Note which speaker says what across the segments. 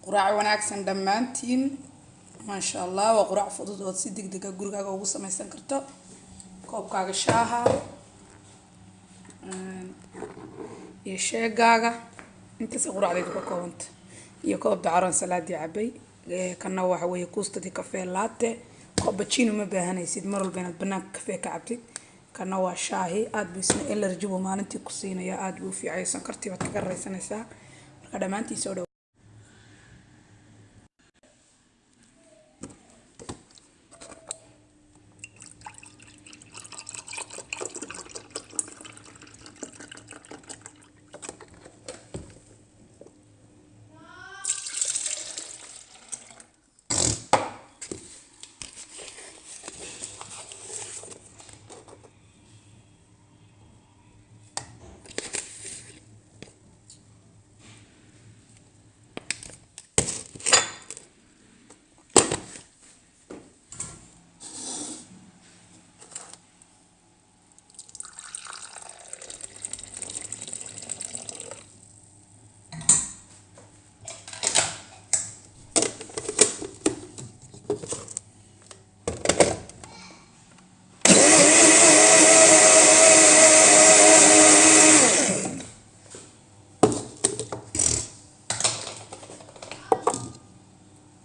Speaker 1: Quraac wanaagsan dhammaantiin, maasha Allah. Waa quraac fudud ood si degdeg ah gurigaaga ugu samaysan karto. Koobkaaga shaaha iyo sheegaaga, intaasay quraacdaydu ka koobanta, iyo koob dacaroon salaadii cabay. Kana waxa weeye kuustadii kafee latte. Koobajino ma baahanaysid mar walba inaad banaanka kafee ka cabtid. Kana waa shaahi, aad buu isna energy buu maalintii ku siinaya, aad buu u fiicaya, sonkortii baad kaga raysanaysaa. Marka dhammaantiin soo dhawo.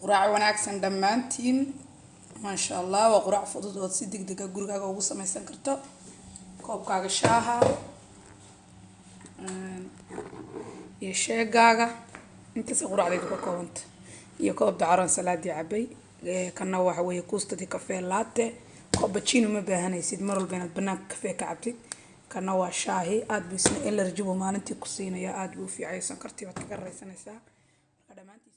Speaker 1: Quraac wanaagsan dhammaantiin, maasha Allah. Waa quraac fudud ood si degdeg ah gurigaaga ugu samaysan karto. Koobkaaga shaaha iyo sheegaaga, intaasay quraacdaydu ka koobanta, iyo koob dacaroon salaadii cabay. Kana waxa weeye kuustadii kafee latte. Koobajino ma baahanaysid mar walba inaad banaanka kafee ka cabtid. Kana waa shaahi, aad buu isna energy buu maalintii ku siinaya, aad buu u fiicaya, sonkortii baad kaga raysanaysaa. Marka dhammaantiin.